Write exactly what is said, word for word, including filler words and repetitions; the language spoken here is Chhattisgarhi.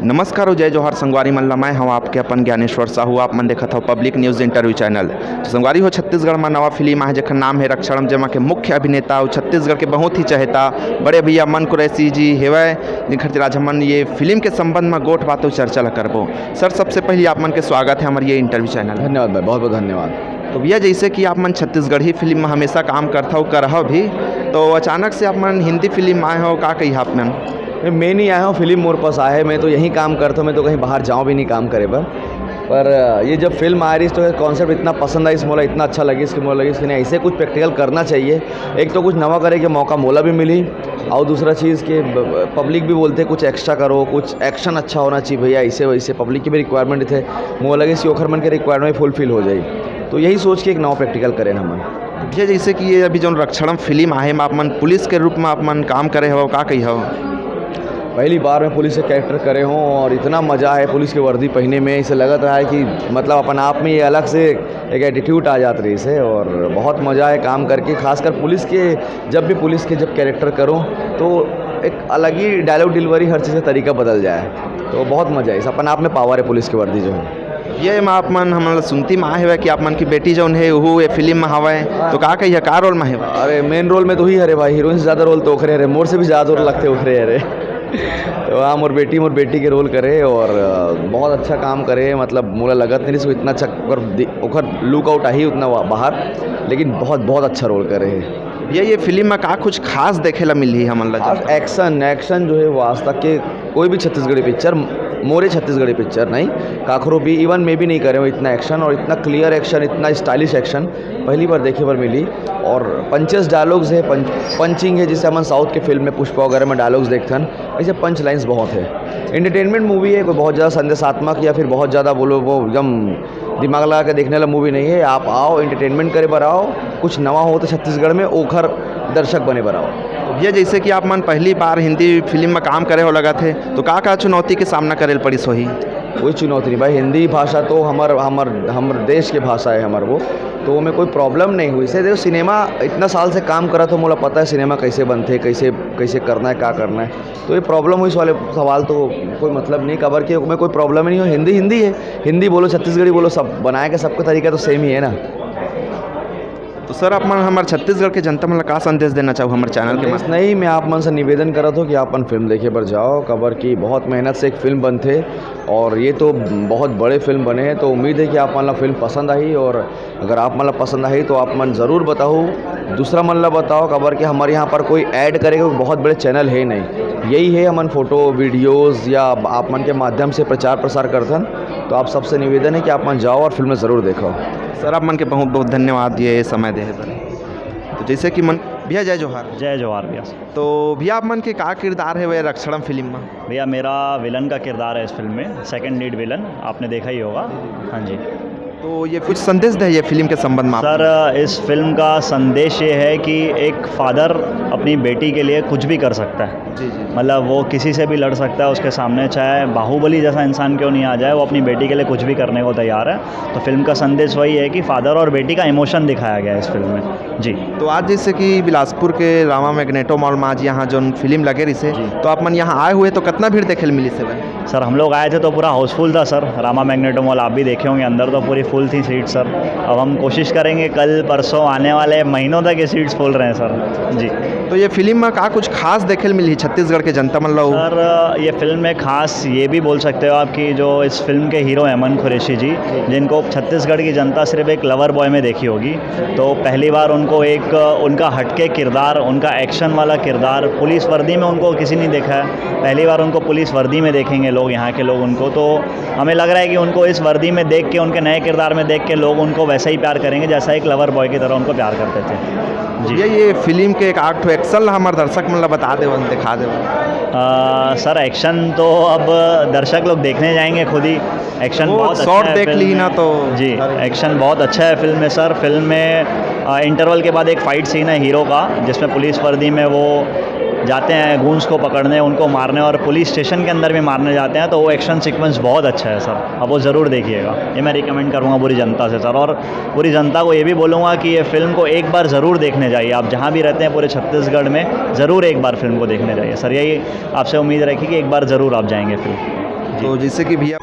नमस्कार अउ जय जोहार संगवारी मन ला, मैं हवं आपके अपन ज्ञानेश्वर साहू। आप मन देखत हव पब्लिक न्यूज इंटरव्यू चैनल। तो संगवारी हो, छत्तीसगढ़ म नवा फिल्म आहे जेकर नाम हे रक्षणम, जेमा के मुख्य अभिनेता अउ छत्तीसगढ़ के बहुत ही चहेता बड़े भैया मन कुरैशी जी हेवय, जेकर खातिर आज हमन ये फिल्म के संबंध म गोठ बात अउ चर्चा ला करबो। सर, सबसे पहले आप मन के स्वागत है हमारे ये इंटरव्यू चैनल। धन्यवाद भाई, बहुत बहुत धन्यवाद। तो भैया, जैसे कि आप मन छत्तीसगढ़ी फिल्म में हमेशा काम करत हव, करहव भी, तो अचानक से आप मन हिंदी फिल्म में आए हो, का कही आप मन? मैं नहीं आया हूँ, फिल्म मोर पास आए है, मैं तो यहीं काम करता हूँ, मैं तो कहीं बाहर जाऊँ भी नहीं काम करे बर। पर ये जब फिल्म आ रही तो कॉन्सेप्ट इतना पसंद आई, मोला इतना अच्छा लगिस कि मोला लगिस कि नहीं, ऐसे कुछ प्रैक्टिकल करना चाहिए। एक तो कुछ नवा करे के मौका मोला भी मिली, और दूसरा चीज़ कि पब्लिक भी बोलते कुछ एक्स्ट्रा करो, कुछ एक्शन अच्छा होना चाहिए भैया, ऐसे वैसे पब्लिक की भी रिक्वायरमेंट थे। मोला लगिस कि ओखर मन के रिक्वायरमेंट फुलफिल हो जाए, तो यही सोच के एक नवा प्रैक्टिकल करें हमन। भैया, जैसे कि ये अभी जौन रक्षणम फिल्म आहे, एमा आप मन पुलिस के रूप में आप मन काम करे हव, का कही हव? पहली बार मैं पुलिस के कैरेक्टर करे हूँ और इतना मज़ा है पुलिस की वर्दी पहने में। इसे लगत रहा है कि मतलब अपन आप में ये अलग से एक एटीट्यूड आ जात रही से, और बहुत मज़ा है काम करके। खासकर पुलिस के, जब भी पुलिस के जब कैरेक्टर करूँ तो एक अलग ही डायलॉग डिलीवरी, हर चीज़ का तरीका बदल जाए, तो बहुत मज़ा है। इस अपन आप में पावर है पुलिस की वर्दी जो है। ये एमा आप मन हमन ला सुनती में आए हवय कि आप मन की बेटी जौन हे, उहू ये फिल्म में हवय, तो का कहिया, का रोल में हवय? अरे, मेन रोल में तो ही हरे भाई, हीरोइन से ज़्यादा रोल तो ओखरे हरे, मोर से भी ज़्यादा रोल लगते ओखरे हरे। तो हाँ, मोर बेटी, मोर बेटी के रोल करे और अ, बहुत अच्छा काम करे, मतलब मोला लगत नहीं रहिस इतना अच्छा ओकर दि-, ओकर लुकआउट आही उतना वा-, बाहर, लेकिन बहुत, बहुत अच्छा रोल करे है। भैया, ये फिल्म में का कुछ खास देखे ला मिलही हमन ला? खास एक्शन, एक्शन जो है वो आज तक के कोई भी छत्तीसगढ़ी पिक्चर, मोरे छत्तीसगढ़ी पिक्चर नहीं, काखरो भी, इवन मैं भी नहीं करे हूँ इतना एक्शन, और इतना क्लियर एक्शन, इतना स्टाइलिश एक्शन पहली बार देखे बर मिली। और पंचेस डायलॉग्स है, पंच, पंचिंग है, जिसे हमन साउथ के फिल्म में पुष्पा वगैरह में डायलॉग्स देखथन, ऐसे पंच लाइन्स बहुत है। एंटरटेनमेंट मूवी है, कोई बहुत ज़्यादा संदेशात्मक या फिर बहुत ज़्यादा बोलो वो एकदम दिमाग लगा के देखने वाला मूवी नहीं है। आप आओ, एंटरटेनमेंट करे बर आओ, कुछ नवा हो तो छत्तीसगढ़ में ओखर दर्शक बने बर आओ। तो भैया, जैसे कि आप मन पहली बार हिंदी फिल्म में काम करे हो लगत हे, तो का का चुनौती के सामना करे ल पड़िस होही? कोई चुनौती नहीं भाई, हिंदी भाषा तो हमर, हमर, हमर देश के भाषा है हमर वो, तो ओमे कोई प्रॉब्लम नहीं हुई। से देखो, सिनेमा इतना साल से काम करत हो, मोला पता है सिनेमा कैसे बनथे, कैसे, कैसे करना है, क्या करना है, तो ये प्रॉब्लम हुई, इस वाले सवाल तो कोई मतलब नहीं, काबर के ओमे कोई प्रॉब्लम ही नहीं हो। हिंदी हिंदी है, हिंदी बोलो, छत्तीसगढ़ी बोलो, सब बनाए के सबका तरीका तो सेम ही है ना। तो सर, आप मन हमर छत्तीसगढ़ के जनता मन ला का संदेश देना चाहू हमर चैनल के संदेश माध्यम? नहीं, मैं आप मन से निवेदन करत हूँ कि आप मन फिल्म देखे बर जाओ, काबर कि बहुत मेहनत से एक फिल्म बनथे और ये तो बहुत बड़े फिल्म बने हैं, तो उम्मीद है कि आप मन ला फिल्म पसंद आही। और अगर आप मन ला पसंद आही तो आप मन ज़रूर बताओ, दूसरा मन ला बताओ, काबर कि हमर यहाँ पर कोई ऐड करे के बहुत बड़े चैनल है नहीं, यही है हमन फोटो वीडियोज़ या आप मन के माध्यम से प्रचार प्रसार करथन। तो आप सबसे निवेदन है कि आप मन जाओ और फिल्म ज़रूर देखो। सर, आप मन के बहुत बहुत धन्यवाद ये समय देहे बर। तो जैसे कि मन, भैया, जय जोहार। जय जोहार भैया। तो भैया, आप मन के का किरदार है वह रक्षणम फिल्म में? भैया, मेरा विलन का किरदार है इस फिल्म में, सेकंड लीड विलन, आपने देखा ही होगा। हाँ जी। तो ये कुछ संदेश दे ये फिल्म के संबंध में आप? सर, इस फिल्म का संदेश ये है कि एक फादर अपनी बेटी के लिए कुछ भी कर सकता है। जी, जी। मतलब, वो किसी से भी लड़ सकता है उसके सामने, चाहे बाहुबली जैसा इंसान क्यों नहीं आ जाए, वो अपनी बेटी के लिए कुछ भी करने को तैयार है। तो फिल्म का संदेश वही है कि फादर और बेटी का इमोशन दिखाया गया है इस फिल्म में। जी। तो आज जैसे कि बिलासपुर के रामा मैग्नेटो मॉल में आज यहाँ जौन फिल्म लगे रहिसे, जी। तो आप मन यहाँ आए हुए तो कितना भीड़ देखे ल मिलिस हे? सर, हम लोग आए थे तो पूरा हाउसफुल था सर, रामा मैग्नेटो मॉल, आप भी देखे होंगे, अंदर तो पूरी फुल थी सीट सर। अब हम कोशिश करेंगे कल परसों आने वाले महीनों तक ये सीट्स फुल रहे हैं सर। जी। तो ये फिल्म में का कुछ खास देखे ल मिलही छत्तीसगढ़ के जनता मन ला? सर, ये फिल्म में खास ये भी बोल सकते हो आप कि जो इस फिल्म के हीरो हैं अमन कुरैशी जी, जिनको छत्तीसगढ़ की जनता सिर्फ एक लवर बॉय में देखी होगी, तो पहली बार उनको एक, उनका हटके किरदार, उनका एक्शन वाला किरदार, पुलिस वर्दी में उनको किसी नहीं देखा है, पहली बार उनको पुलिस वर्दी में देखेंगे लोग, यहाँ के लोग उनको। तो हमें लग रहा है कि उनको इस वर्दी में देख के, उनके नए किरदार में देख के लोग उनको वैसा ही प्यार करेंगे जैसा एक लवर बॉय की तरह उनको प्यार करते थे। जी। ये, ये फिल्म के एक आध ठो एक्शन ला हमर दर्शक मन ला बता देवन, दिखा देवन। आ, सर, एक्शन तो अब दर्शक लोग देखने जाएंगे खुद ही। एक्शन वो बहुत अच्छा शॉट है देख फिल्म ली ना में। तो जी, अरे। एक्शन बहुत अच्छा है फिल्म में सर। फिल्म में, आ, इंटरवल के बाद एक फाइट सीन है हीरो का, जिसमें पुलिस वर्दी में वो जाते हैं गूंस को पकड़ने, उनको मारने और पुलिस स्टेशन के अंदर भी मारने जाते हैं, तो वो एक्शन सीक्वेंस बहुत अच्छा है सर। अब वो ज़रूर देखिएगा, ये मैं रिकमेंड करूँगा पूरी जनता से सर। और पूरी जनता को ये भी बोलूँगा कि ये फिल्म को एक बार ज़रूर देखने जाइए। आप जहाँ भी रहते हैं पूरे छत्तीसगढ़ में, ज़रूर एक बार फिल्म को देखने जाइए सर। यही आपसे उम्मीद रखी कि एक बार ज़रूर आप जाएंगे फिल्म। तो जैसे कि भैया,